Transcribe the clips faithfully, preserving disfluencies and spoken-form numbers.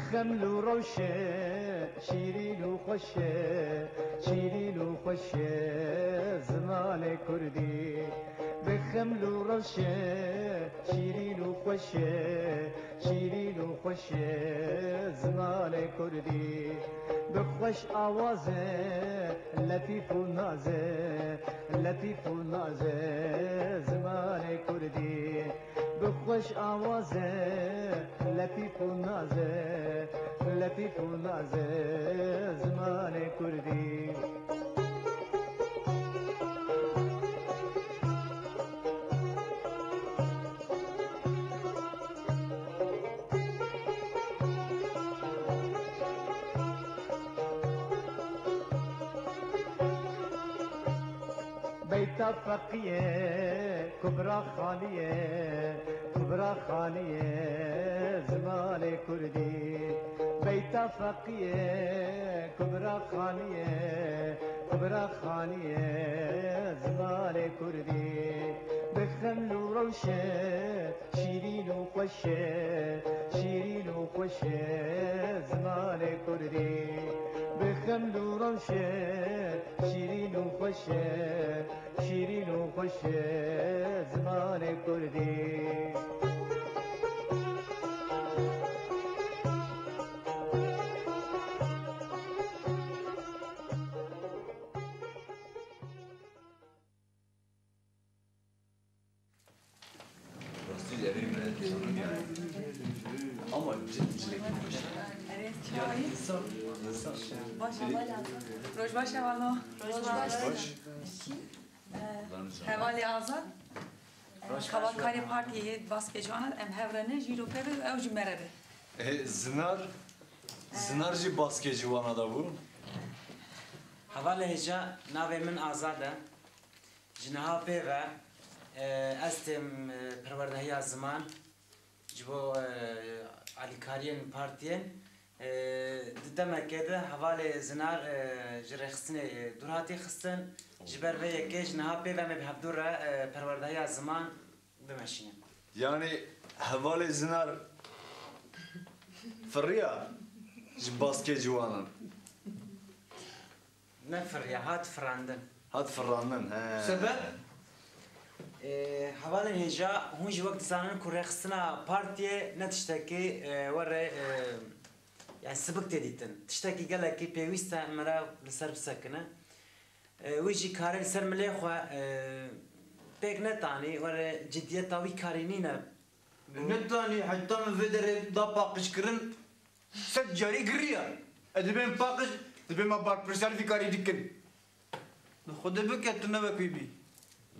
Xeml û rewşe, şîrîn û xweş e, şîrîn û xweş e zimanê kurdî. Bi xeml û rewşe, şîrîn û xweş e, şîrîn û xweş e zimanê kurdî. Bi xweş awaze, letîf û naze, letîf û naze zimanê kurdî. Bi xweş awaze, letîf û naze, letîf û naze zimanê kurdî. Beyta Feqîye, Kubra Xanîye, Kubra Xanîye zimanê kurdî. Beyta Feqîye, Kubra Xanîye, Kubra Xanîye zimanê kurdî. Bi xeml û rewşe, şîrîn û xweş e, şîrîn û xweş e zimanê kurdî. Bi xeml û rewşe, şîrîn û xweş e, şîrîn û xweş e zimanê kurdî. Rastî evê me tanım yani. Ama cil cilekî xweş e. Evet, yani insan, insan. Baş e. Roj baş e valla. Roj baş. Roj baş. Ee, Hevalê Azad. Roj baş. Xebatkarê partiyê yê baskê ciwanan em hev re ne jî ro pê ve ew jî mere be. E, Zinar, Zinar jî baskê ciwana da bû. Hevalê hêja, navê min Azad e. Ji niha pê ve, e, ez têm, e, perwerdehiya ziman ji bo, e, alîkariyên partiyên. E, di demekê de hevalê Zinar, e, ji rêxistinê dûr hatiye xistin. Ji ber vê yekê ji niha pê ve em ê bi hevdû re, e, perwerdehiya ziman bimeşînin. Yanî hevalê Zinar firiya ji baskê ciwanan. Ne firiya, hat firandin. Hat firandin, he. Sebep? Ee, hevalên hêja, hûn jî wek dizanin ku rêxistina partiyê ne tiştekî, e, were, e, yani sibik tê dîtin. Tiştekî gelekî pêwîst e, meriv li ser bisekine. E, wî jî karê li ser milê xwe, e, pêk netanî, were cidiyeta wî karî nîne. Netanî, heta min vê derê da paqijkirin, sed carî giriya. Ez dibêm paqij, dibêm me berpirsiyar vî karî dikin. Li Xwedê bike tu ne wek wî bî.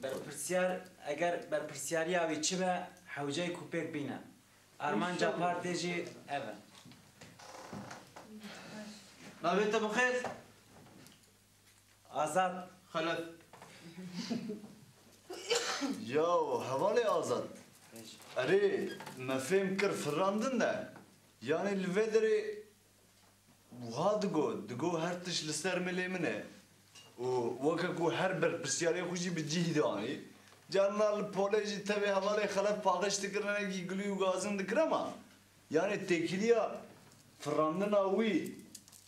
Berpirsiyar, eger berpirsiyariya wî çi be, hewceyê ku pêk bîne. Armanca partê jî ev e. Navê te bi xêr? Azad. Xelef. Yaw, hevalê Azad. Erê, me fêm kir firandin de. Yanî li vê derê wiha digo, digo her tişt li ser milê min e. Û weke ku her berpirsiyarê xwe jî bi cih de anî. Carna li polê jî tevê hevalê Xelef paqij dikir, hinekî gilî û gazin dikir ama. Yanî têkiliya firandina wî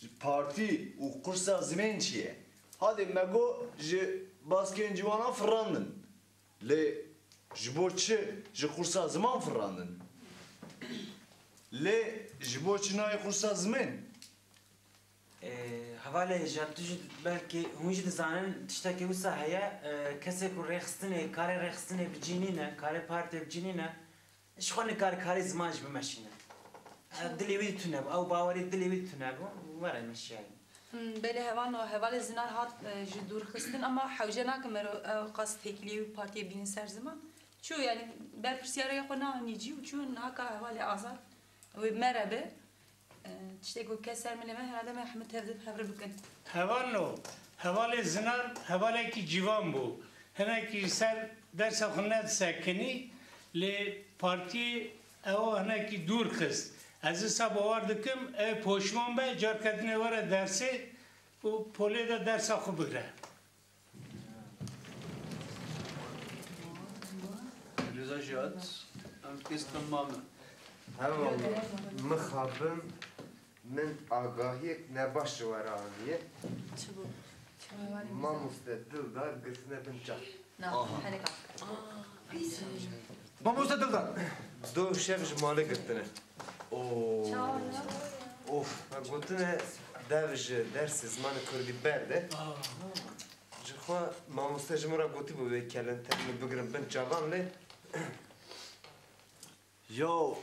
ji partî û qursa zimên çi ye? Hadê me got ji baskên ciwanan firandin. Lê ji bo çi ji qursa ziman firandin? Lê ji bo çi nayê qursa zimên? Ee, hevalê hêja, tu jî belkî hûn jî dizanin tiştekî wisa heye, e, kesê ku rêxistinê, karê rêxistinê bi cî nîne, karê partiyê bi cî nîne, ji xwe nikare karê ziman jî bimeşîne. E, dilê wî tune bû, ew bawerî dilê wî tune bû, were meşiyayî. Hmm, belê hevalno, hevalê Zinar hat, e, ji dûr xistin, ama hewce nake mero ew qas têkiliyê wî partiyê bînin ser ziman. Çû, yani, berpirsiyarê xwe neanî cî û çû niha ka hevalê Azad wê mere be. E, tiştê ku kes ser milê me, herhalde me hemû tev dib hev re bikin. Hevalno, hevalê Zinar hevalekî civan bû. Hinekî ji ser dersa xwe nedisekinî, lê partiyê ew hinekî dûr xist. Ez wisa bawer dikim, ew poşman be, carketinê were dersê û polê de dersa xwe bigre. Rêza Jîhat, em kes temam e. Heval, mixabin, Min agahiyek nebaş ji we re aniye. Çi bû? Mamoste Dildar girtine bin çav. Na, herêka. Mamoste Dildar! Do şev ji malê girtine. Oo. Of, me gotine dev ji dersê zimanê kurdî berde. Ji xwe mamoste ji min re gotîbû wê kelin tenê bigirin bin çavan lê. Yaw,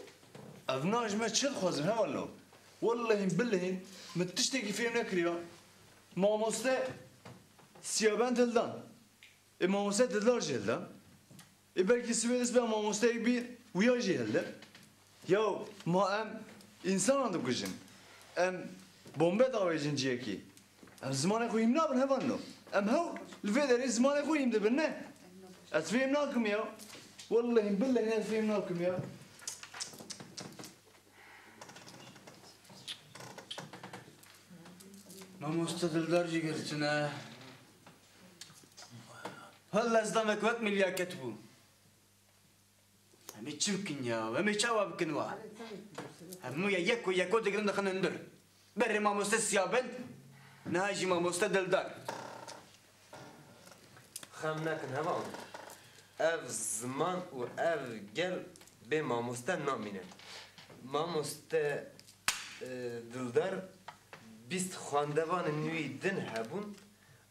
ev na ji me çi dixwazin hevalno? Wellehî billehî min tiştekî fêm nekiriya. Mamoste Siyabend hildan. Ê mamoste Dildar jî hildan. Ê belkî sibê dest be mamosteyek bî wiya jî hilde. Yaw, ma em însanan dikujin. Em bombe davêjin ciyekî. Em zimanê xwe hîm nabin hevalno. Em hew li vê derê zimanê xwe hîm dibin ne? Ez fêm nakim ya. Wellehî billehî ez fêm nakim ya. Mamoste Dildar jî girtine. Hel lezdamek wek milyaket bû. Em ê çi bikin ya? Em ê çawa bikin wa? Hemû ya yek û yeko digirin dixin hundir. Berê mamoste Siyabend, niha jî mamoste Dildar. Xem nekin heval. Ev ziman û ev gel bê mamoste namîne. Mamoste, e, Dildar bîst xwendevanên wî din hebûn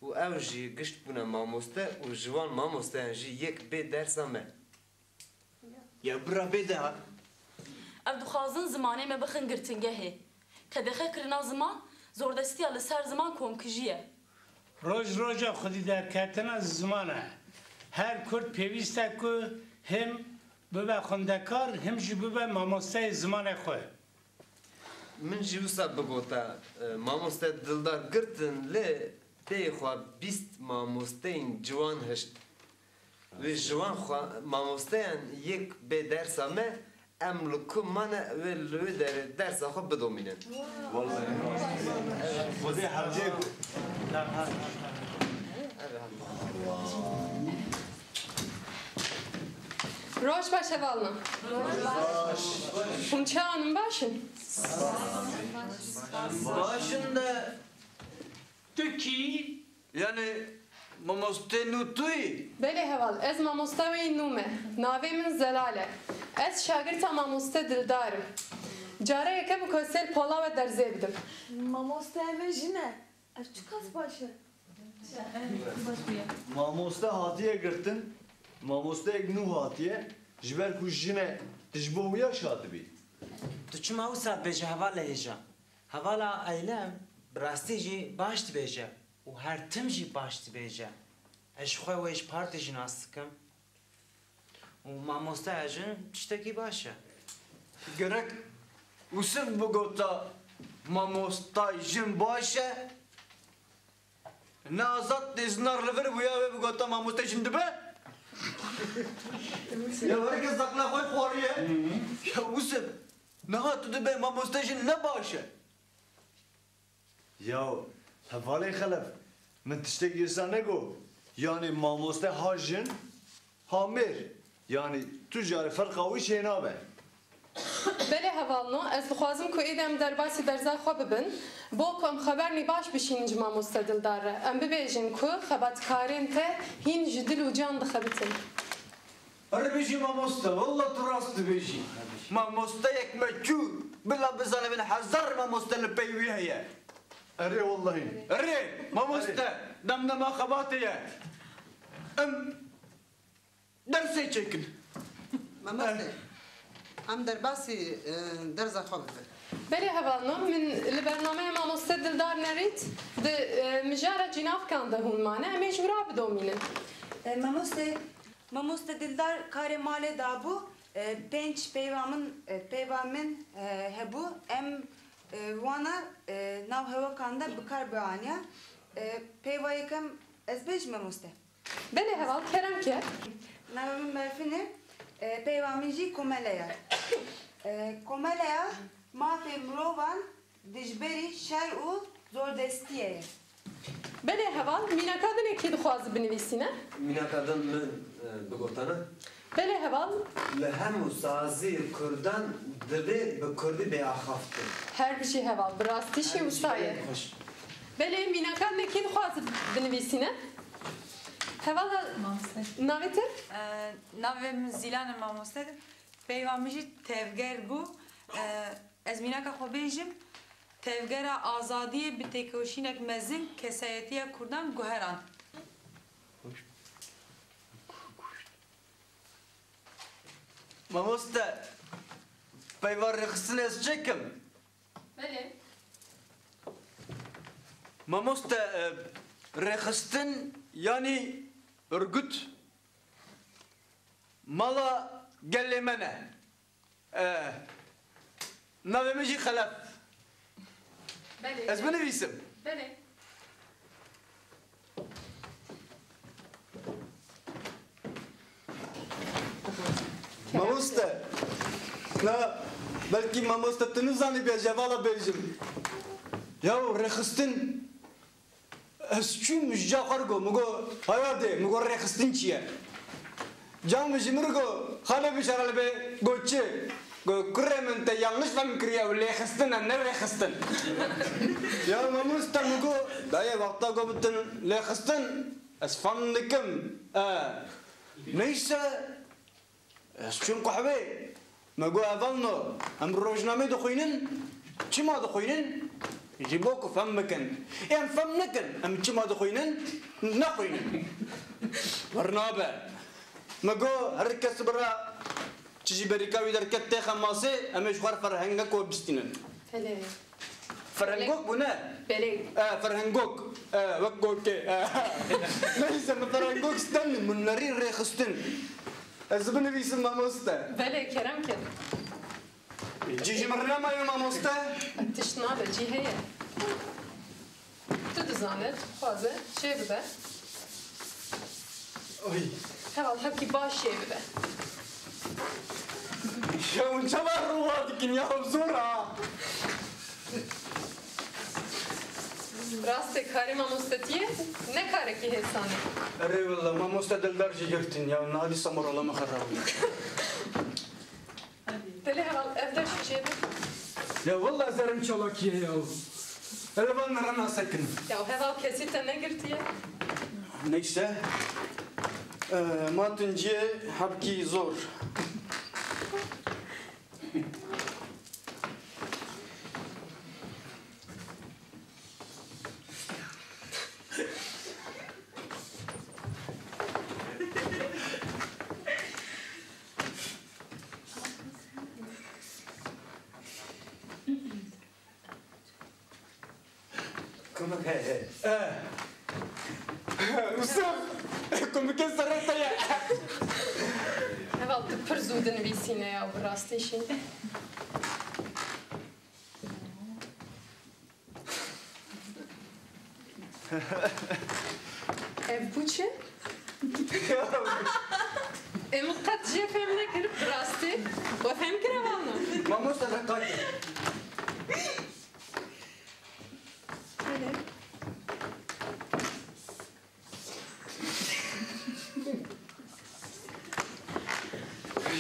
û ew jî gişt bûne mamoste û ji wan mamosteyan jî yek bê dersa me. Ya bira bê de ha. Ev dixwazin zimanê me bixin girtingehê. Qedexe kirina ziman, zordestiya li ser ziman komkujî ye. Roj roja xwedî derketina ziman e. Her kurd pêwîst e ku him bibe xwendekar, him jî bibe mamosteyê zimanê xwe. Min jî wisa bigota, e, mamoste Dildar girtin lê pê xwe bîst mamosteyên ciwan hişt. Wê ji wan xwe mamosteyan yek bê dersa me, em li ku mane wê li wê derê dersa xwe bidomînin. Xwedê hevcê ku. Roj baş hevalno. Hûn çawan in, baş in? Baş in de. Tu kî yî? Yanî mamoste nû tu yî? Belê heval, ez mamoste wê nû me. Navê min Zelal e. Ez şagirta mamoste Dildar im. Cara yekemî ku ez ser pala we derzê bidim. Mamoste, ev e jin e. Ev çiqas baş e. Mamoste hatiye girtin, mamosteyek nû hatiye, ji ber ku jin e, tu ji bo wiya şa dibî. Tu çima wisa dibêje hevalê hêja? Hevala Eylem bi rastî jî baş dibêje û her tim jî baş dibêje. Ez ji xwe wê ji partî jî nas dikim. Û mamosteya jin tiştekî baş e. Gerek Ûsif bigota mamosta jin baş e. Ne Azad tê zinar li vir bûya wê bigota mamoste jin dibe? Ya herkes aqla xwe xwariye. Ya Ûsif, niha tu dibê mamoste jin ne baş e? Yaw, hevalê Xelef, min tiştekî wisa negot. Yanî mamoste ha jin, ha mêr. Yanî tu carê ferqa wî çênabe. Belê hevalno, ez dixwazim ku êdî em derbasî derza xwe bibin, bo ku em xebernî baş bişînin ji mamoste Dildar re. Em bibêjin ku xebatkarên te hîn ji dil û can dixebitin. Erê bijî mamoste, wella tu rast dibêjî. Mamosteyek me çû, bila bizanibin hezar mamoste li pey wî heye. Erê wellahî. Erê, mamoste, Erê. Dem dema xebatê ye. Em dersê çêkin. Mamoste, em derbasî, e, derza xwe bibin. Belê hevalno, min li bernameya mamoste Dildar Nerît di, e, mijara cînavkan de hûn mane, em ê ji wira bidomînin. E, mamoste, Mamoste Dildar karê malê dabû, e, pênc peyva min, e, peyva min, e, hebû. Em, e, wana, e, nav hewekan de bi kar bianiya. E, peyva yekem ez bêjim mamoste? Belê heval, kerem ke. Navê min Berfin e. E, peyva min jî komele ye. E, komeleya mafê mirovan dijberî şer û zordestiyê ye. Belê heval, mînaka din ê kî dixwaze binivîsîne? Mînaka din min, e, bigotane. Belê heval. Li hemû sazî kurdan divê bi kurdî bê axaftin. Her bijî heval, bi rastî jî wisa ye. Belê mînakan ne kî dixwaze binivîsîne? Heval, mamoste, navê te? Ee, navê min Zîlan e mamoste. Peyva min jî Tevger bû. Ee, ez mînaka xwe bêjim, Tevgera Azadiyê bi têkoşînek mezin kesayetiya kurdan guherand. Mamoste, peyva rêxistinê ez çêkim? Belê. Mamoste, e, rêxistin yanî örgüt mala gelê me ne. E, navê min jî Xelef. Belê. Ez binivîsim? Belê. Mamoste, na, belkî mamoste tu nizanî bê, ez hevala bêjim. Yaw rêxistin, ez çûm ji ca xwe re got, min got, haya dê, min got, rêxistin çi ye? Ca min ji min re got, xalê bişara li bê, got, çi? Got, kurê min, te yanlış fem kiriye, ew lêxistin e, ne rêxistin. Ya mamoste, min got, dayê, wexta got min te lêxistin, ez fam dikim. E, neyse, ez çûm qehwê. Me got, hevalno, em rojnamê dixwînin. Çima dixwînin? Ji bo ku fem bikin. Em fem nekin, em çima dixwînin? Nexwînin. Wernabe. Me got, her kes bira çi jî berîka wî derket têxe masê, em ê ji xwe re ferhengek we bistînin. Belê. Ferhengok bû ne? Belê. E, ferhengok. E, wek gokê. E. Neyse, min ferhengok stenî, min nerî rêxistin. Ez binivîsim mamoste. Belê, kerem ke. Cî ji min re nemaye mamoste? Tişt nabe, cî heye. Tu dizane, tu dixwaze çê bibe. Oy. Heval hepkî baş çê bibe. Ya hûn çawa rûwa dikin ya, zor a. Rastê karê mamostetiyê ne karekî hêsan e. Erê wele, mamoste dildar jî girtin ya, niha dîsa morala min xerab bû. Belê heval, ev der çi çêbû? Ya wela ez herim çalakî ye ya. Hele van min re nasekin. Ya heval kesî te negirtiye. Neyse. Ee, ma tunciyê hebkî zor. Kumik he he. Eh. Yusuf! Kumikê serê te ye. Heval tu pir zû dinivîsîne ya, bi rastî jî. Ev bû çi? Em qet jê fêm nekir, bi rastî. We fêm kir hevalno? Mamoste, te qay kir.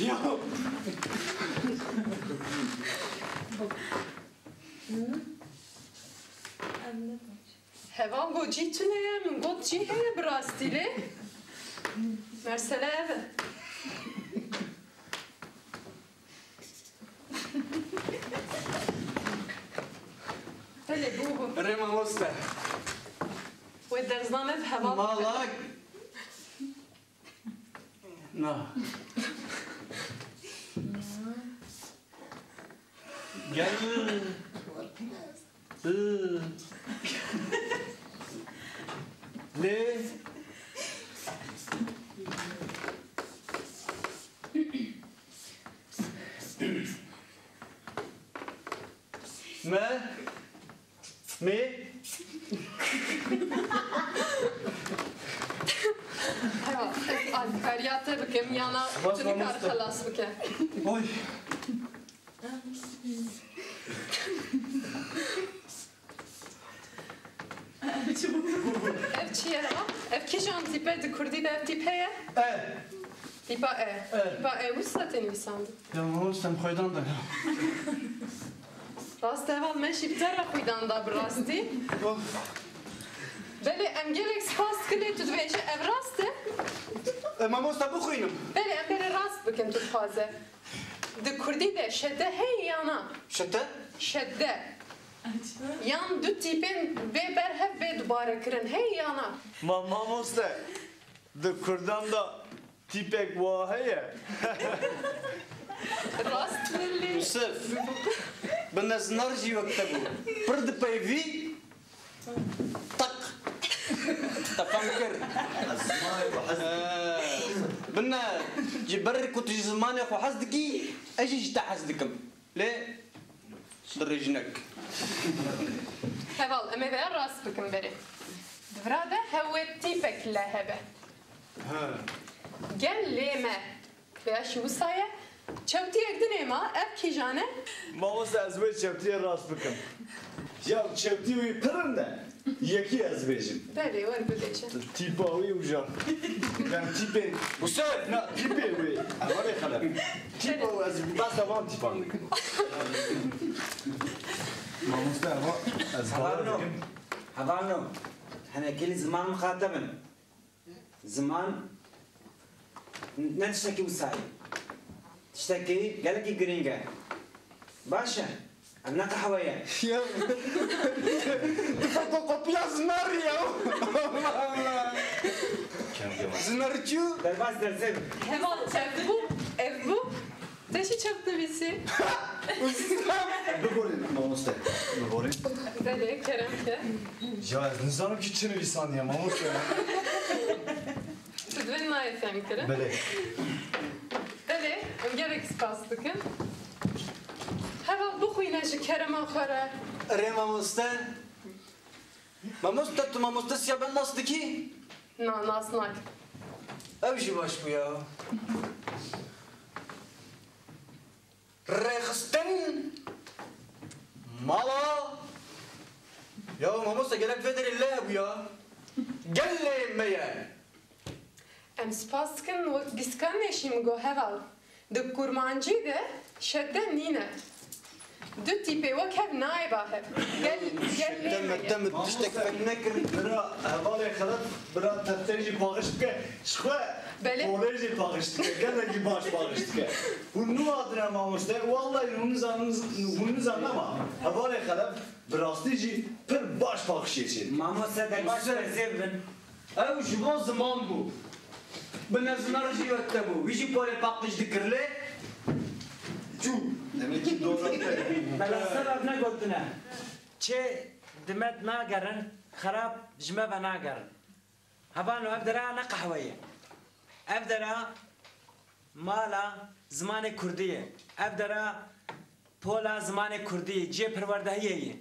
Ya. Heval got cî tune ye, min got cî heye bi rastî lê. Mesele ev e. Belê, bû, bû. Rê mamoste. Wê derzanê bi heval. Malak. Na. Gel. Hı. Lê. Me. Mê. Heval, alîkariya te bikim, yana tu nikar xelas bike. Oy. Ev çi ye heval? Ev kîjan tîp e? Di kurdî de ev tîp heye? E. Tîpa E. E. Tîpa E wisa tê nivîsandin. Ya mamoste, em xwêdan da ya. Rast e, heval, me jî bi te re xwîdan da bi rastî. Of. Belê, em gelek spas dikin lê tu dibêje ev rast e? E, mamoste, bixwînim. Belê, em berê rast bikin tu dixwaze. Di kurdî de şede heye ya na? Şete? Şede. Yan du tîpên bê ber hev bê dubare kirin heye ya na? Ma mamoste, di kurdan de tîpek wa heye? Rast e lê. Yusuf, bi neznar jî wek te bû. Pir dipeyvî, tak. Te fem kir. Ee, binne, ji ber ku tu ji zimanê xwe hez dikî, ez jî ji te hez dikim. Lê dirêj nek. Heval, em ê vêya rast bikin berê. Di vira de hewe tîpek le hebe. He. Gel lê me. Vêya jî wisa ye. Çewtiyek din ê ma, ev kîjan e? Mamoste, ez wê çewtiyê rast bikim. Ya çewtî wî pir rind e. Yekî ez bêjim. Belê, wer bibêje. Tîpa wî uca. Yan tîpên. Husên! Na, tîpê wî. Hevalê Xelef. Tîpa wî ez behsa van tîpan dikim. Mamoste, eva ez bawer dikim. Hevalno. Hinekî li ziman mixateb in. Ziman ne tiştekî wisa ye. Tiştekî gelekî girîng e. Baş e. Ev ne qehwe ye. Ya. Tu fotokopiya Zinarî ya. Zinarî çû? Derbas dersê. Heval çev bû, ev bû. Te jî çev nivîsî. Biborîn, mamoste. Biborîn. Belê, kerem ke. Ya ez nizanim ki çi nivîsandiye, mamoste. Tu divê nayê fehmkirin. Belê. Belê, em gelek spas dikin. Heval bixwîne ji kerema xwe re. Erê mamoste. Mamoste, tu mamoste Siyaben nas dikî? Na, nas nakim. Ew jî baş bû ya. Rêxistin mala. Ya mamoste, gelek vê derê lê hebû ya. Gelê me ye. Em spas dikin, wek dîskan neşî min got heval. Di kurmancî de şedde nîne. Du tîpê wek hev nayê ba hev. Gel, gel lê me ye. Şedde me tiştek fek nekir. Bira, hevalê Xelef, bira tefte jî paqij dike. Ji xwe Belê. Polê jî paqij dike. Gelekî baş paqij dike. Hûn nû hatine mamoste. Wallahî hûn nizanin, hûn nizanin ama hevalê Xelef bi rastî jî pir baş paqijê çêdike. Mamoste, deng baş Mamoste. Rezê bin. Ew ji bo ziman bû. Bi neznar jî wek te bû. Wî jî polê paqij dikir lê çû. Demek ki doğru. Bela ser ev negotine. Çê di me nagerin, xerab ji me venagerin. Hevalno, ev dera ne qehwe ye. Ev dera mala zimanê kurdî ye. Ev dera pola zimanê kurdî ye. Cihê perwerdehiyê ye.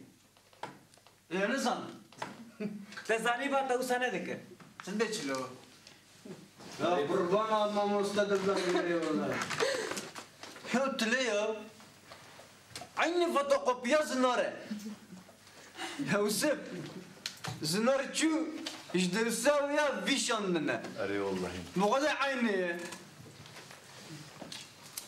Lê nizan. Te zanîba te wisa nedike. Çi dê çilo? Ya qurban al mamoste de zanî wala. Ya tu lê ya. Aynı fotokopiya Zinar e. Yusuf, Zinar çû, ji dewsa wê ya vî şandine. Erê wallahî. Bi xwe de aynı ye.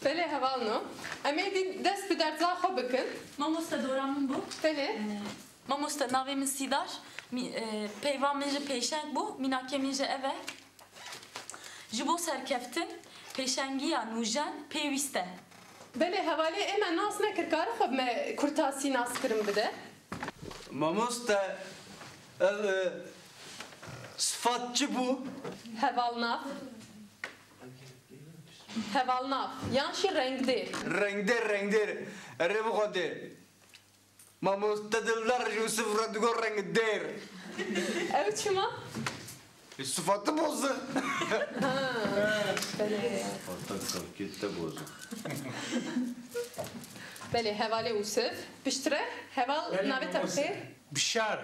Belê hevalno. Em ê dî dest bi derza xwe bikin. Mamoste dora min bû. Belê. Ee, mamoste navê min Sîdar. Mî-, e, peyva min ji pêşeng bû. Mînakê min ji ev e. Ji bo serkeftin, pêşengiya nûjen pêwîst e. Belê, hevalê ê me nas nekir, kare xwe bi me kurtasî naskirin bide? Mamoste, ev, e, sifat çi bû? Hevalnav. Hevalnav, yan jî rengdêr. Rengdêr, rengdêr. Erê bi Xwedê. Mamoste Dildar ji Yusuf re digot rengdêr. Ew çima? E, sifati bozuk. Ha, belê. Ortak kavkette bozuk. Belê, hevalê Yusuf. Piştre, heval navê te bi xêr? Bişar.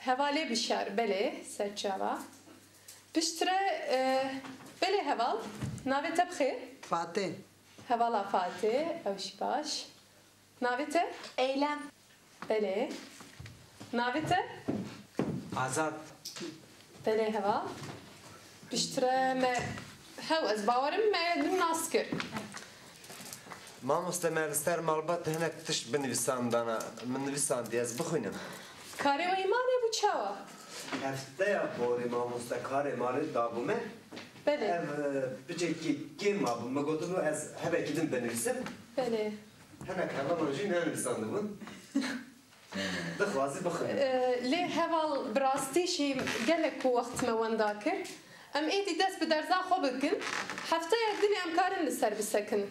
Hevalê Bişar, belê, serçava. Piştre, e, belê heval, navê te bi xêr? Fatê. Hevala Fatê, ew jî baş. Navê te? Eylem. Belê. Navê te? Azad. Belê heval. Piştre me Hew, ez bawerim me din nas kir. Mamoste, me li ser malbat hinek tişt binivîsandana, min nivîsandiye, ez bixwînim. Karê we îmanê bû çawa? Hefteya borî mamoste karê malê dabû me. Belê. Ev, e, piçekî kêm mabû. Min gotibû ez hebekî din binivîsim. Belê. Hinek hevalên jî nenivîsandibûn. Dixwazî bixwîne. E, lê heval bi rastî jî gelek ku wext me wenda kir. Em êdî dest bi derza xwe bikin. Hefteyek din em karin li ser bisekin.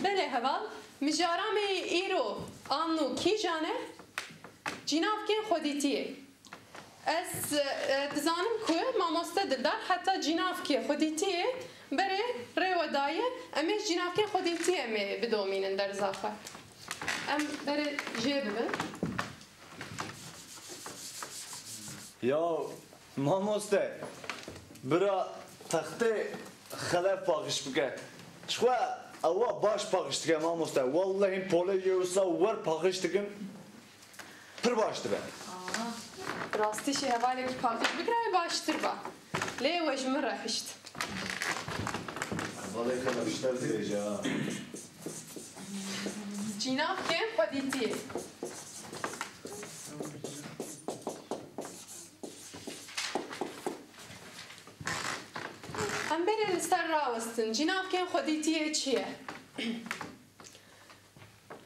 Belê heval, mijara me yê îro an nû kîjan e? Cînavkên xwedîtiyê. Ez, e, dizanim ku mamoste Dildar heta cînavkê xwedîtiyê berê rê we daye, em ê ji cînavkên xwedîtiyê em ê bidomînin derza xwe. Em berê jê bibin. Ya mamoste, bira textê xelef paqij bike. Ji xwe ewa baş paqij dike mamoste. Wallahî polê yê wisa wer paqij dikin. Pir baş dibe. Aa, rastî jî hevalekî paqij bikirayê baştir ba. Lê we ji min re hişt. Hevalê xelef ji te dibêje ha. Cînavkên xwedîtiyê. Em berê li ser rawestin. Cînavkên xwedîtiyê çi ye?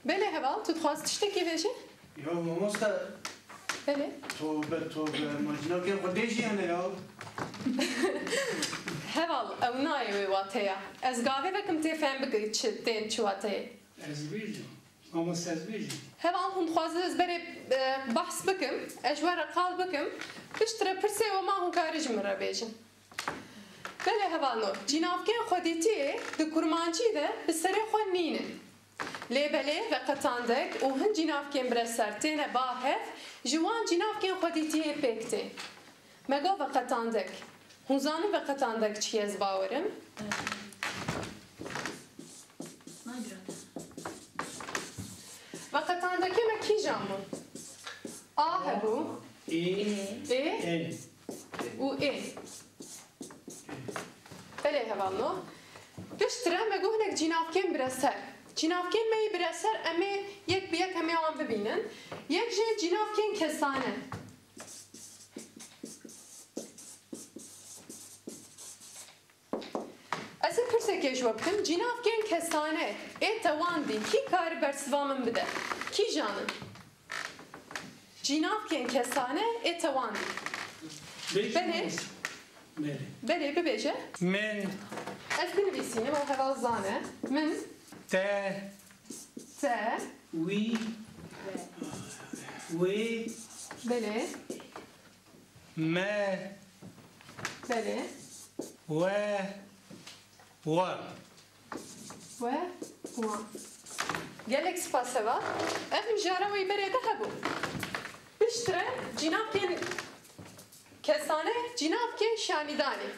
Belê heval, tu dixwazî tiştekî bêjî? Ya mamoste. Belê. Tobe, tobe, ma cînavkên xwedê jî hene ya. Heval, ew nayê wê wateya. Ez gavê vekim tê fehm bike çi tên çi wateyê. Ez bêjim. Mamoste ez bêjim. Heval, hûn dixwazin ez berê, e, behs bikim, ez ji we re qal bikim. Piştre pirsê we ma hûn kare ji min re bêjin. Belê hevalno, cînavkên xwedîtiyê di kurmancî de bi serê xwe nînin. Lê belê veqetandek û hin cînavkên bireser têne ba hev, ji wan cînavkên xwedîtiyê pêk tên. Me got veqetandek. Hûn zanin veqetandek çi ye, ez bawerim? Veqetandekê me kîjan bûn? A hebû. Ê. Ê. Ê. Û ê. Belê hevalno. Piştre me got hinek cînavkên bireser. Cînavkên me yî bireser em ê yek bi yek em ê wan bibînin. Yek jê cînavkên kesane. Ez ê pirsekê ji we bikim. Cînavkên kesane ê te wan dî kî kare bersiva min bide? Kîjan in? Cînavkên kesane ê te wan dî. Bêjin Belê. Belê. Belê, bibêje. Min. Ez binivîsînim, ew heval zane. Min. Te. Te. Wî. Wê. Belê. Me. Belê. We. Wan. We. Wan. Gelek spas heval. Ev mijara wê berê de hebû. Piştre cînavkên kesane, cînavkên şanîdanê.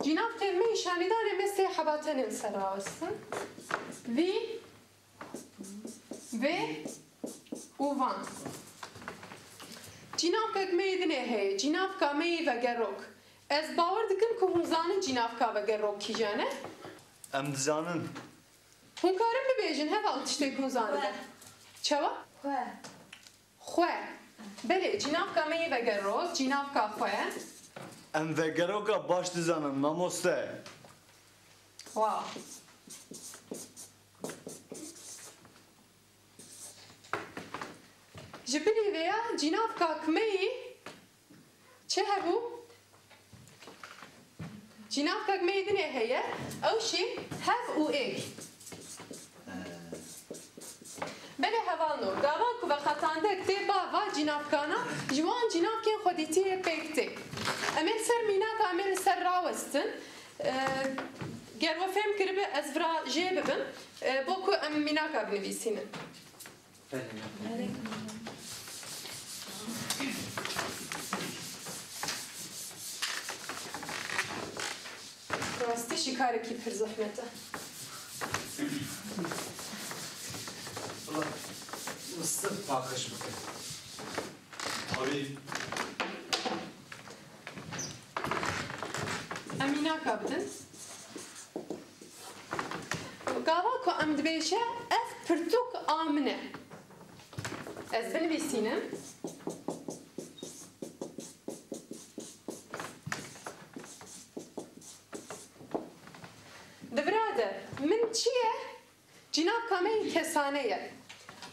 Cînavkên me yî şanîdanê me sê heba tenê li ser rawestin. Vî, vê û van. Cînavkek me yê dinê heye, cînavka me yê vegerok. Ez bawer dikim ku hûn zanin cînavka vegerok kîjan e. Em dizanin. Hûn karin bibêjin heval tiştê ku hûn zanibin. Xwe. Çawa? Xwe. Xwe. Belê, cînavka me yê vegerok, cînavka xwe. Em vegeroka baş dizanin, mamoste. Wow. Ji bilî vê ya cînavka me yî çi hebû? Cînavkek me yê dinê heye, ew jî hev û êk. Belê hevalno, gava ku veqetandek tê ba va cînavkana, ji wan cînavkên xwedîtiyê pêk tê. Em ê li ser mînaka em ê li ser rawestin. Ee, ger we fêm kiribe, ez vira jê bibim, ee, bo ku em mînaka binivîsînin. Rastî jî karekî pir zehmet e. Wala, wis paqij bikin. Tabî. Em mînaka bidin. Gava ku em dibêje, ev pirtûk a min e. Ez binivîsînim. Di vira de min çi ye? Cînavka me yê kesane ye.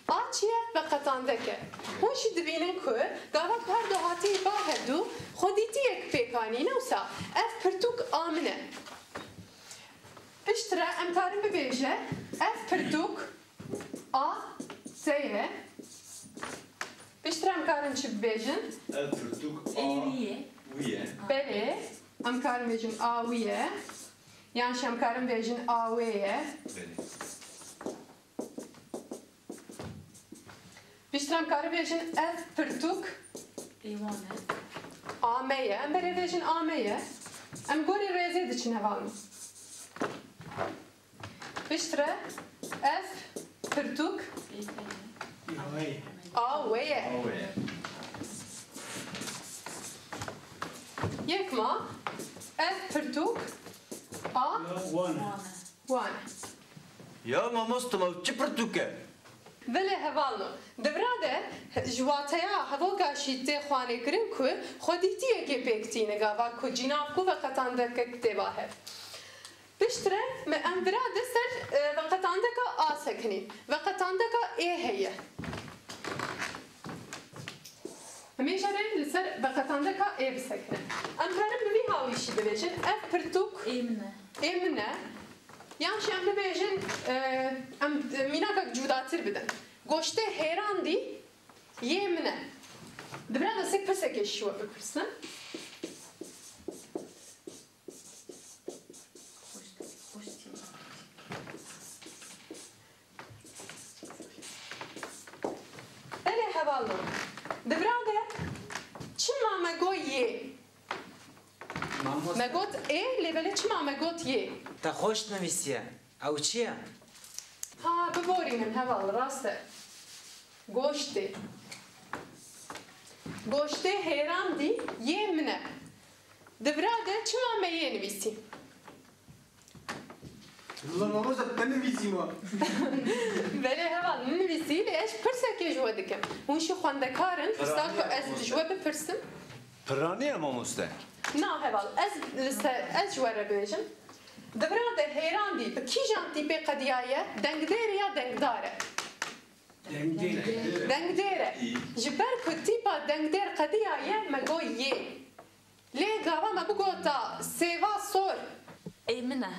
A çi ye? Veqetandek e. Hûn jî dibînin ku gava ku her du hatî ba hevdû xwedîtiyek pêk anîne, wisa ev pirtûk a min e. Piştre em karin bibêje, ev pirtûk a te ye. Piştre em karin çi bibêjin? Ev pirtûk a Ê wî ye. Wî ye. Belê, em karin bêjin a wî ye. Yan jî em karin bêjin a wê ye. Belê. Piştre em karin bêjin ev pirtûk Ê wan e. A me ye. Em berê bêjin a me ye. Em gorî rêzê diçin hevalno. Piştre ev pirtûk Ê te ye. A wê ye. A wê ye. Yek ma ev pirtûk a Wan e. Wan e. Wan e. Ya mamoste, ma çi pirtûk e? Belê hevalno. Di vira de ji wateya hevoka jî tê xwanê kirin ku xwedîtiyekê pêk tîne gava ku cînav ku veqetandekek tê ba hev. Piştre me em vira de ser, e, veqetandeka a sekinîn. Veqetandeka ê heye. Em ê jî re li ser veqetandeka ê bisekinin. Em karin bi vî hawî jî bibêjin, ev pirtûk Ê min e. ê min e. Yan jî em bibêjin, e, em mînakek cudatir bidin. Goştê hêrandî yê min e. Di vira de sek pirsekê ji we bipirsim. Belê hevalno. Di vira de çima me got yê? Mamoste. Me got ê, lê belê çima me got yê? Te xweş nivîsiye. Ew çi ye? Ha, biborînin heval, rast e. Goştê. Goştê hêrandî yê min e. Di vira de çima me yê nivîsî? Wela mamoste, te nivîsî ma. Belê heval, min nivîsî, lê ez pirsekê ji we dikim. Hûn jî xwendekar in, dîsa ku ez ji we bipirsim. Piranî ye mamoste? Na heval, ez li ser, ez ji we re bêjim. Di vira de hêrandî bi kîjan tîpê qediyaye, dengdêr e ya dengdar e? Dengdêr. Dengdêr e. Ji ber ku tîpa dengdêr qediyaye, me got yê. Lê gava me bigota sêva sor. Ê min e.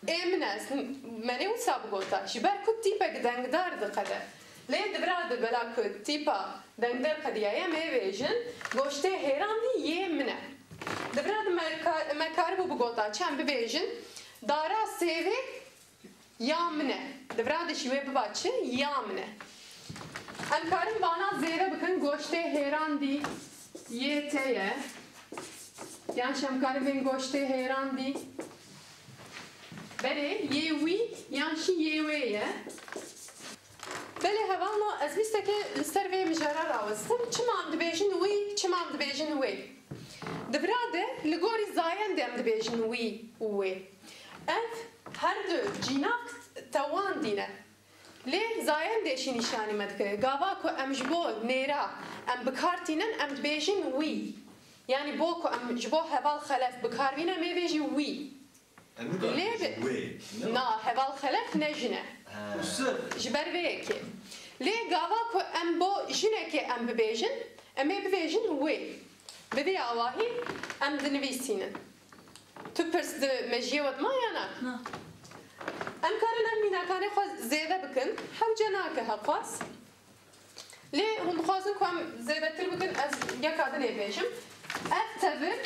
Ê min e, me nê wisa bigota. Ji ber ku tîpek dengdar diqede. Lê di vira de bela ku tîpa dengdar qediyaye, em ê bêjin, goştê hêrandî yê min e. Di vira de me ka-, me karibû bigota çi, em bibêjin, dara sêvê ya min e. Di vira de jî wê biba çi? Ya min e. Em karin vana zêde bikin, goştê hêrandî yê te ye. Yan jî em karin bên goştê hêrandî. Belê, yê wî yan jî yê wê ye. Belê hevalno, ez lîstekê li ser vê mijara rawestim. Çima em dibêjin wî, çima em dibêjin wê? Di vira de li gorî zayendê em dibêjin wî û wê. Ev her du cînavk tewandî ne. Lê zayendê jî nîşanî me dike. Gava ku em ji bo nêra em bi kar tînin, em dibêjin wî. Yanî bo ku em ji bo heval xelef bi kar bînin, em ê bêjin wî. Em nikarin Lê bêjin bi- wê, ne? Na, heval xelef ne jin e. He. Ji ber vê yekê. Lê gava ku em bo jinekê em bibêjin, em ê bibêjin wê. Bi vê awahî em dinivîsînin. Tu pirs di mejiyê we de ma ya na? Na. Em karin em mînakanê xwe zêde bikin. Hewce nake heqwas. Lê hûn dixwazin ku em zêdetir bikin, ez yeka din ê bêjim. Ev tevir,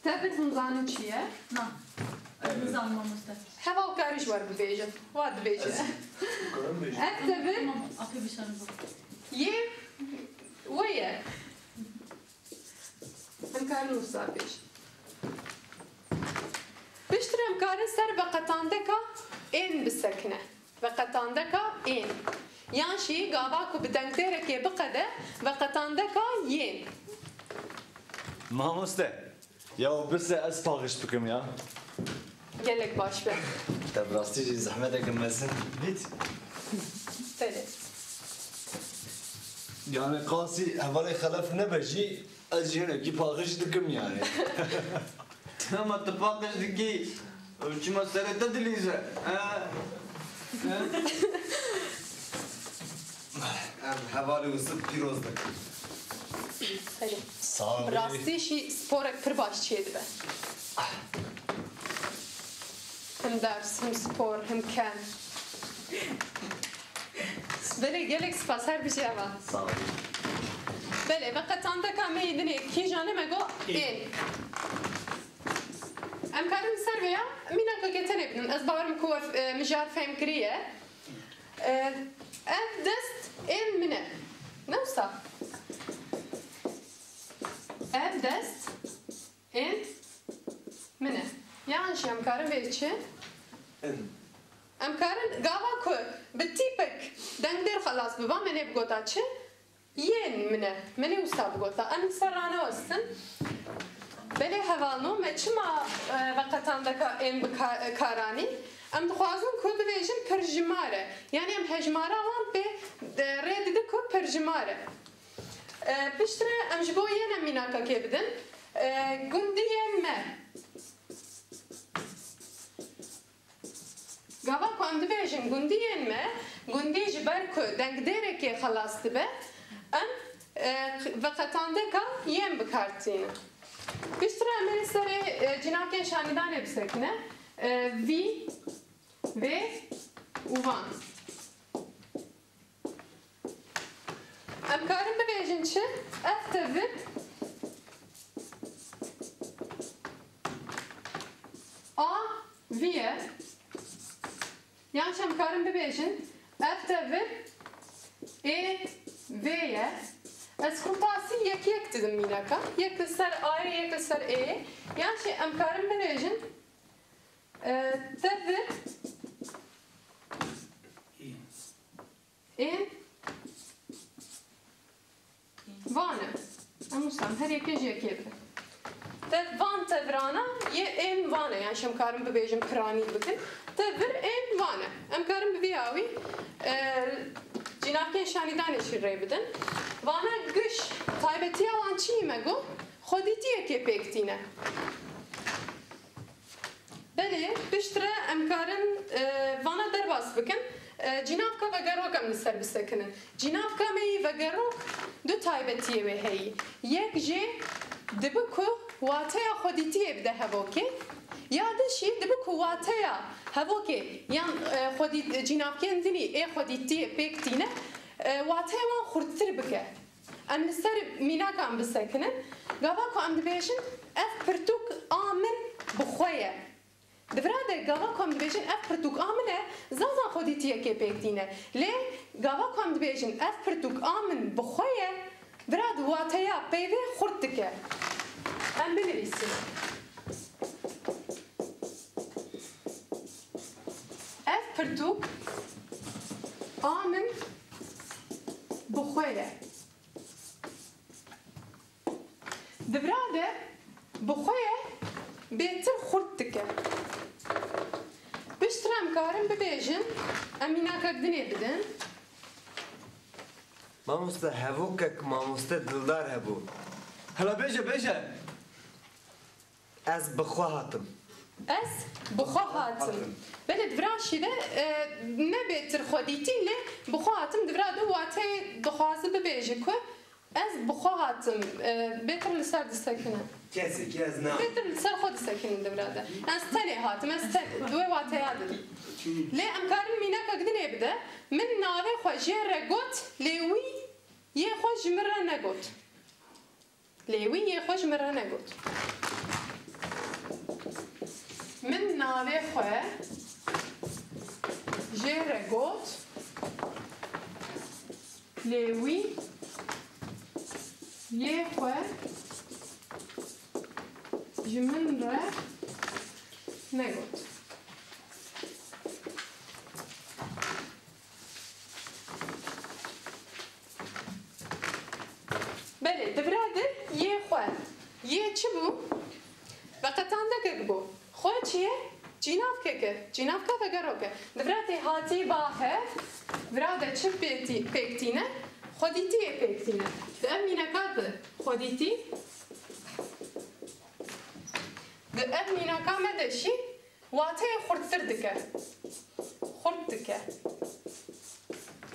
tevir hûn zanin çi ye? Na. Ez nizanim mamoste. Heval karî ji we re bibêjin. Wa dibêje. Ez karim bêjim. Ev tevir Tamam, apê bişanî bû. yê wê ye. Em karin wisa bêjin. Piştre em karin ser veqetandeka ên bisekine. Veqetandeka ên. Yan jî gava ku bi dengdêrekê biqede veqetandeka yên. Mamoste, ya birse ez paqij bikim ya. Gelek baş be. Te bi rastî jî zehmeteke mezin dît. Belê. Yani qasî hevalê xelef nebe jî, ez jî hinekî paqij dikim yani. Ama tu paqij dikî, çima serê te dilîze? He? He? Em hevalê Yusuf pîroz dikin. Serê. Sağ ol. Bi rastî jî sporek pir baş çêdibe. Him ders, him spor, him ken. Belê, gelek spas, her bijî eva. Sağ ol. Belê, veqetandeka me yê dinê kîjan e, me got ên. Ên. Em karin li ser vê ya mînakeke tenê bidin. Ez bawerim ku we, e, mijar fêm kiriye. E, ev dest ên min e. Ne wisa? Ev dest ên min e. Yan jî em karin vê çi? Em. Em karin gava ku bi tîpek dengdêr xelas biba, me nê bigota çi? Yên min e. Me nê wisa bigota. Em li ser ranewestin. Belê hevalno, me çima, e, veqetandeka ên bi ka-, e, kar anî? Em dixwazin ku bibêjin pirjimar e. Yanî em hejmara wan pê, e, rê dide ku pirjimar e. E, piştre em ji bo yên em mînakekê bidin. E, gundiyên me. Gava ku em dibêjin gundiyên me, gundî ji ber ku dengdêrekê xelas dibe, em, e, veqetandeka yên bi kar tînin. Piştre em ê li serê, e, cînakên şanîdanê bisekine, e, vî, vê û van. Em karin bibêjin çi? Ev tevir a vî ye. Yan jî em karin bibêjin ev tevir ê vê ye. Ez kurtasî yek yek didim mînaka. Yek li ser ayê, yek li ser êyê. Yan jî em karin bibêjin, e, tevir ên van e. Em wisa em her yekê ji yekê bikin. Tev-, van tevirana yê ên van e. Yan jî em karin bibêjin piranî bikin. Tevir ên van e. Em karin bi vî awî, e, cînakên şanîdanê jî rê bidin. Vana giş taybetiya wan çi yî me got? Xwedîtiyekê pêk tîne. Belê, piştre em karin, e, vana derbas bikin. E, cînavka vegerok em li ser bisekinin. Cînavka me yî vegerok du taybetiyê wê heyî. Yek jê dibi ku wateya xwedîtiyê bide hevokê, ya din jî dibi ku wateya hevokê yan, e, xwedî-, cînavkên din î ê xwedîtiyê pêk tîne, e, wateya wan xurttir bike. Em li ser mînakan bisekinin. Gava ku em dibêjin, ev pirtûk a min bi xwe ye. Di vira de gava ku em dibêjin, ev pirtûk a min e, zaza xwedîtiyekê pêk tîne. Lê gava ku em dibêjin, ev pirtûk a min bi xwe ye, vira di wateya peyvê xurt dike. Em binivîsin. Ev pirtûk a min bi xwe ye. Di vira de bi xwe ye bêtir xurt dike. Piştre em karin bibêjin, em mînakek dinê bidin. Mamoste, hevokek mamoste Dildar hebû. Hela bêje, bêje. Ez bi xwe hatim. Ez bi xwe hatim. Hatim. Belê di vira şî de, e, ne bêtir xwedîtî, lê bi xwe hatim di vira de wateyê dixwaze bibêje ku ez bi xwe hatim, e, bêtir li ser disekine. Kesekî ez na. Bêtir li ser xwe disekinin di vira de. Ez tenê hatim, ez te-, di wê wateya de. Lê em karin mînakek dinê bide, min navê xwe jê re got, lê wî yê xwe ji min re negot. Lê wî yê xwe ji min re negot. Min navê xwe jê re got, lê wî yê xwe ji min re negot. Kek bû. Xwe çi ye? Cînavkek e. Cînavka vegerok e. Di vira tê hatî ba hev, vira de çi pêtî-, pêk tîne? Xwedîtiyê pêk tîne. Di ev mîneka de xwedîtî, di ev mînaka me de jî wateyê xurttir dike. Xurt dike.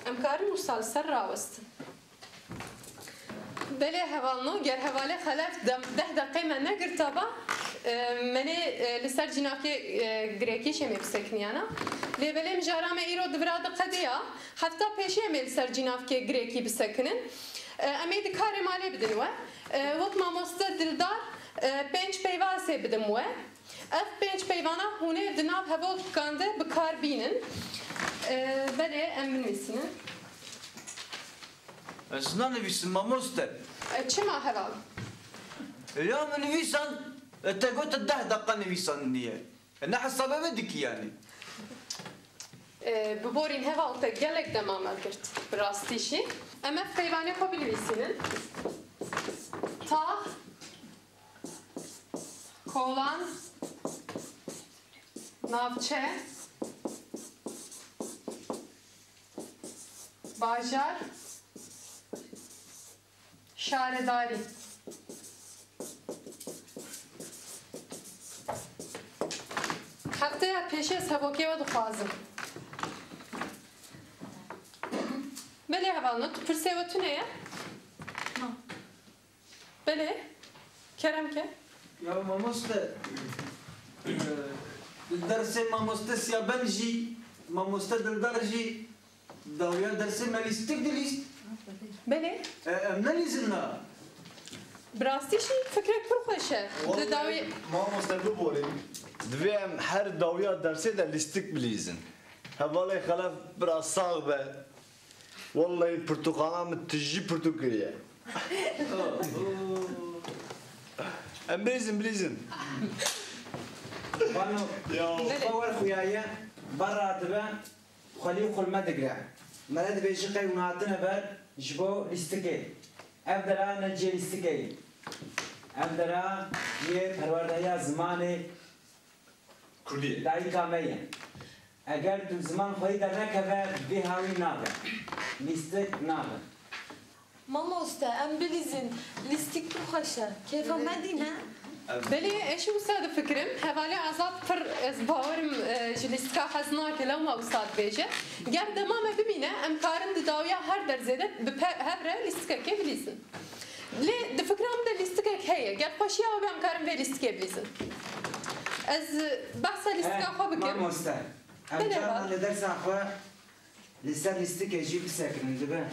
Em karin wisa li ser rawestin. Belê hevalno, ger hevalê Xelef dem-, deh deqê me negirtaba, e, menê, e, li ser cînavkê, e, girekî şemê bisekiniyana. Lê belê mijara me îro di vira diqediya, hefta pêşiya me li ser cînavkê girekî bisekinin. E, em ê di karê malê bidin we. E, wek mamoste Dildar, e, pênc peyva ez ê bidim we. Ev pênc peyvana hûn ê di nav hevokan de bi kar bînin. E, belê em binivîsînin. Ez nanivîsim mamoste. E, çima heval? Ya min nivîsan, e, te got deh deqa nivîsandinî ye. E, ne hesabê me dikî yanî. E, bi borîn heval te gelek dema me girt. Bi rastî jî. Em ev peyvanê xwe binivîsînin. Tax, kolan, navçe, bajar, şaredarî. Hefteya pêşî ez hevokê we dixwazim. Belê hevalno, tu pirsê we tune ye? Na. Belê, kerem ke. Ya mamoste, e, li dersê mamoste Siyaben jî, mamoste Dildar jî, dawiya dersê me lîstik dilîst. Belê. E, em nelîzin na. Bi rastî jî fikrek pir xweş e. Di dawî- Wallahî mamoste biborîn. Divê em her dawiya dersê de lîstik bilîzin. Hevalê Xelef bira sax be. Wallahî pirtûkxana min tijî pirtûk kiriye. Em bilîzin, bilîzin. Bano, ya. Belê. Xwe wer xuyaye, berra dibe, xwelî û xulme digre. Me ne dibêjî qey hûn hatine ber ji bo lîstikê. Ev dera ne cihê lîstikê ye. Ev dera cihê perwerdehiya zimanê Kurdî ye. Dayika me ye. Eger tu ziman xweyî dernekeve, vî hawî nabe. Lîstik nabe. Mamoste, em bilîzin, lîstik pir xweş e. Kêfa me dîne. Belê, ez jî wisa difikirim. Hevalê Azad pir, ez bawerim, e, ji lîstika hez nake, lewma wisa dibêje. Ger dema me bimîne, em karin di dawiya her derzê de bi pe-, hev re lîstikekê bilîzin. Lê di fikra min de lîstikek heye. Ger xweşiya we be, em karin vê lîstikê bilîzin. Ez, e, behsa lîstika xwe bikim. Mamoste, em carna li dersa xwe li ser lîstikê jî bisekinin, dibe?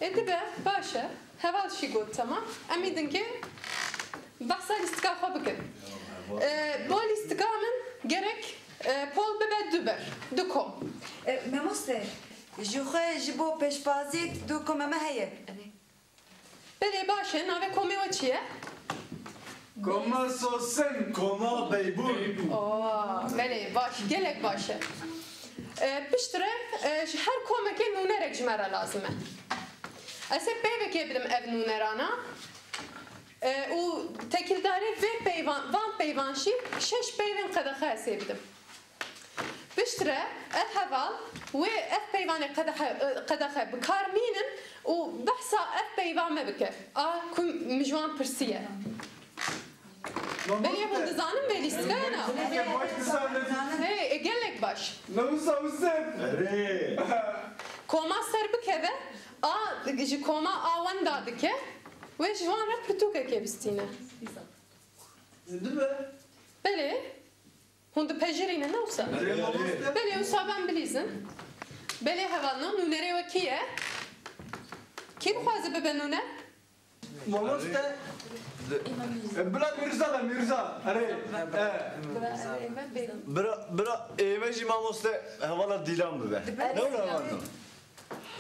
Ê, dibe, baş e. Heval jî got, temam. Em ê dinkê behsa lîstika xwe bikin. E, bo lîstika min gerek, e, pol bibe du ber, du kom. E, mamoste, ji xwe ji bo pêşbaziyek du koma me heye. Belê, baş e. Navê komê we çi ye? Koma Sosin. Koma Beybûn. Oo, belê, baş, gelek baş e. E, piştre, e, ji her komekê nûnerek ji me re lazim e. Ez ê peyvekê bidim ev nûnerana. E, û tekildarê vê peyvan, van peyvan jî şeş peyvên qedexe ez ê bidim. Piştre ev heval wê ev peyvanê qedexe, qedexe bi kar mînin û behsa ev peyva me bike. A ku min ji wan pirsiye. Belê hûn dizanin vê lîstikaya na? Hey, e, gelek baş. Newsa Husên. Erê. Koma ser bikeve, a ji koma a wenda dike, wê ji wan re pirtûkekê bistîne. Dibe. Belê. Hûn dipejirînin, ne wisa? Erê, mamoste. Belê, wisa ben bilîzin. Belê hevalno, nûnerê we kî ye? Kî dixwaze bibe nûner? Mamoste. E, bila Mîrza be, Mîrza. Erê. E. Bira, bira, ême jî mamoste hevala Dîlan bibe. Ne were hevalno?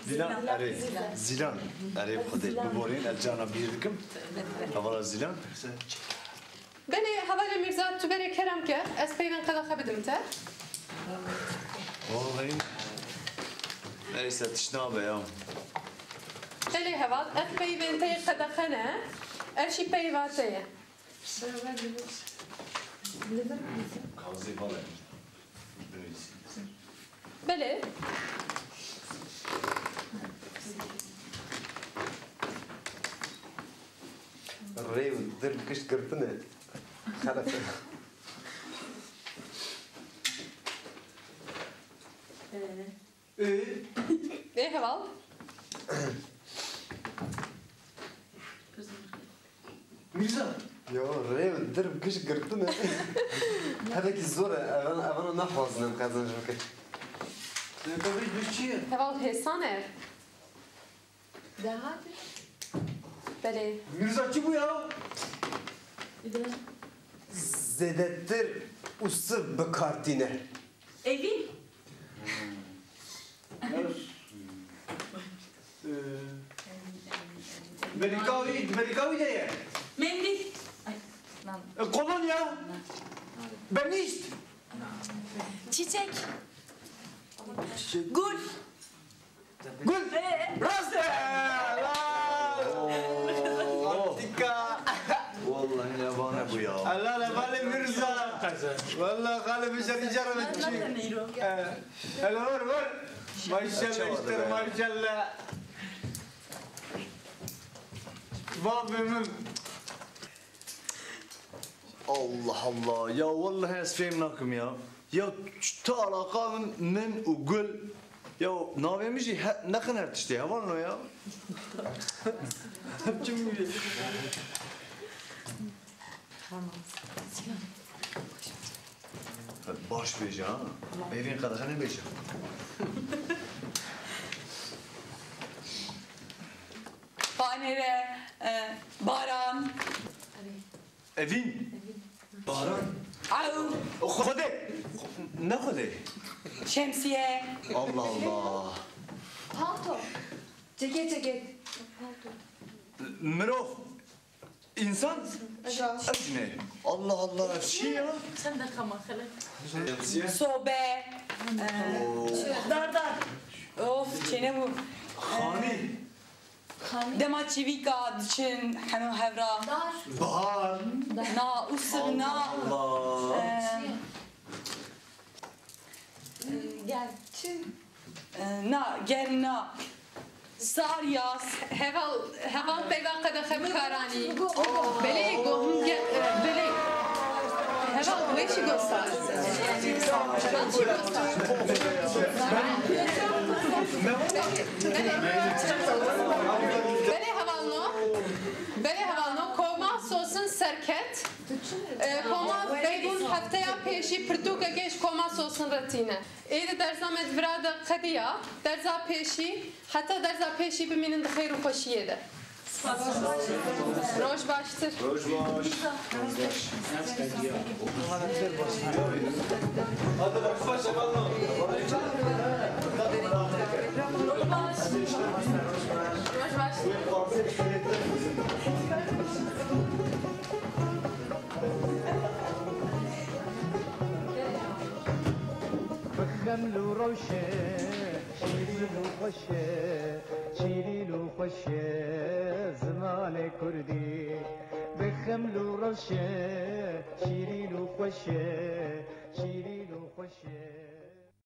Zîlan, erê. Zîlan. Erê, bi Xwedê biborîn, ez carna bîr dikim. Hevala Zîlan. Belê, hevalê Mîrza, tu berê kerem ke, ez peyvên qedexe bidim te. Wallahî. Neyse, tişt nabe ya. Belê heval, ev peyvên te yê qedexe ne, ev jî peyva te ye. Server Linux. Linux. Kazê bale. Binivîsî. Belê. Rê û dir gişt girtine. Xelef. Ê, Ê heval. Mîrza. Ya rê û dir gişt girtine. Hevekî zor e. Evan, evana naxwazin em qezenc bikin. Lêkolî du çi ye? Heval hêsan e. Daha bir Belê. Mîrza çi bû ya? Bir de Zêdetir û siv bi kar tîne. Evî. Ee, Berîka wî, berîka wî de ye. Mendî. Ay, lan. E, kolonya. Benîşt. Çiçek. Gul. Gul. Rast e. Lan. Tika. Wallahî evane bû ya. Allah le bale Mîrza. Walla xalê bijarî cara çi. Hele ver ver. Maşallah işte maşallah. Bavê min. Allah Allah. Ya wallahî ez fêm nakim ya. Ya tu alaqa min, min û gul. Ya navê min jî he, neqin her tiştê. Hevalin o ya. Çi min Baş bêje ha. Bêvîn qedexe nebêje. Panêre, e, baran. Evîn. Baran. Ew. Xwedê. Ne Xwedê. Şemsiye. Allah Allah. Palto. Ceket ceket. Palto. Mirov. İnsan. Ev ne? Allah Allah. Ev çi ya? Sen de kama xelek. Sobe. E, Dar dar. Of, çêne bû. Xanî. Dema çivîka diçin hemû hevra. Dar. Bahar. Na, û sibna. Allah. E, Gel. Çi? e, na, gerna. Sar, yaz, heval, heval peyva qedexe bi kar anî. Belê, go hûn ge-, e, belê. Heval, weşî go sar. Belê hevalno. Belê hevalno. Koma sosin serket. E, koma beybûn hefteya pêşî pirtûkekê ji koma sosin re tîne. Êdî dersa me di vira de qediya. Dersa pêşî, heta dersa pêşî bimînin di xêr û xweşiyê de. Roj baştir. Roj baş. Roj baştir. Bi xeml û rewşe, şîrîn û xweş e, şîrîn û xweş e, zimanê kurdî. Bi xeml û rewşe, şîrîn û xweş e, şîrîn û xweş e.